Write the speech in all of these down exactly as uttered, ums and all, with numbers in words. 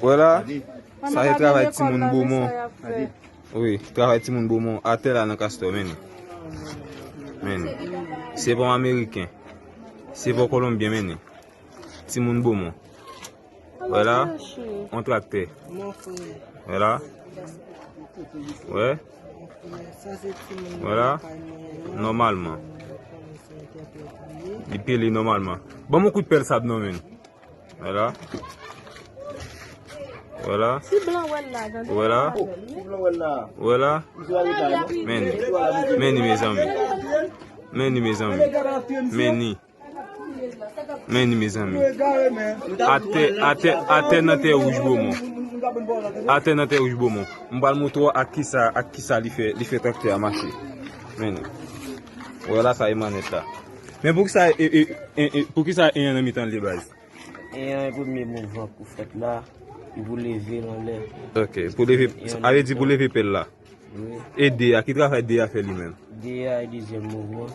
Wè la, sa se travay timoun Bomon. Wi, travay timoun Bomon. Atè la nan Kastò, men ni. Men ni. Se pa yon Ameriken. Se pa yon Kolonbyen, men ni. Timoun Bomon. Wè la, yon traktè. Wè la. Wè. Wè la. Nòmalman. Li pile nòmalman. Ban m yon kout pèl sab non, men. Wè la. Wè la. Ti blan wè l la, tande. Wè la. Wè la. Men ni. Men ni, mezanmi. Men ni, mezanmi. Men ni. Men ni, mezanmi. Atè, atè, atè nan tè wouj Bomon. Atè nan tè wouj Bomon. M pral montre w ak kisa, ak kisa li fè, li fè traktè a mache. Men ni. Wè la, sa e manèt la. Men poukisa, e, e, e, e, poukisa en an nan mitan li, baz? En an e premye mouvman pou fèt la, li pou leve l anlè. Ok, pou leve, sa vle di pou leve pèl la. Wi. E de a, ki travay de a fè li menm? De a e dezyèm mouvman.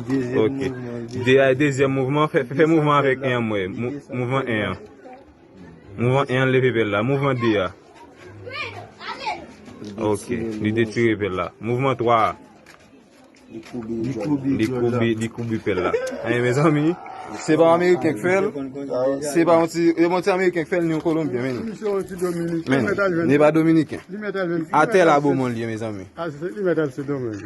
Dezyèm Ok. mouvman, dezyèm. De a e dezyèm mouvman, fè, fè mouvman avèk en an, mwen. Mou-, mouvman en an. Mouvman en an leve pèl la. Mouvman de a. Ok, li detire pèl la. Mouvman twa a. Li koube, li koube, li koube pèl la. Anyen, mezanmi, se pa yon Ameriken k fè l. Se pa yon ti, e yon ti Ameriken k fè l, ni yon Kolonbyen, men ni. Misye yon ti Dominiken. Men ni. Li mèt al jwenn. Li pa Dominiken. Li mèt al jwenn. Atè la Bomon li ye, mezanmi. A, se, li mèt al Sendomeng.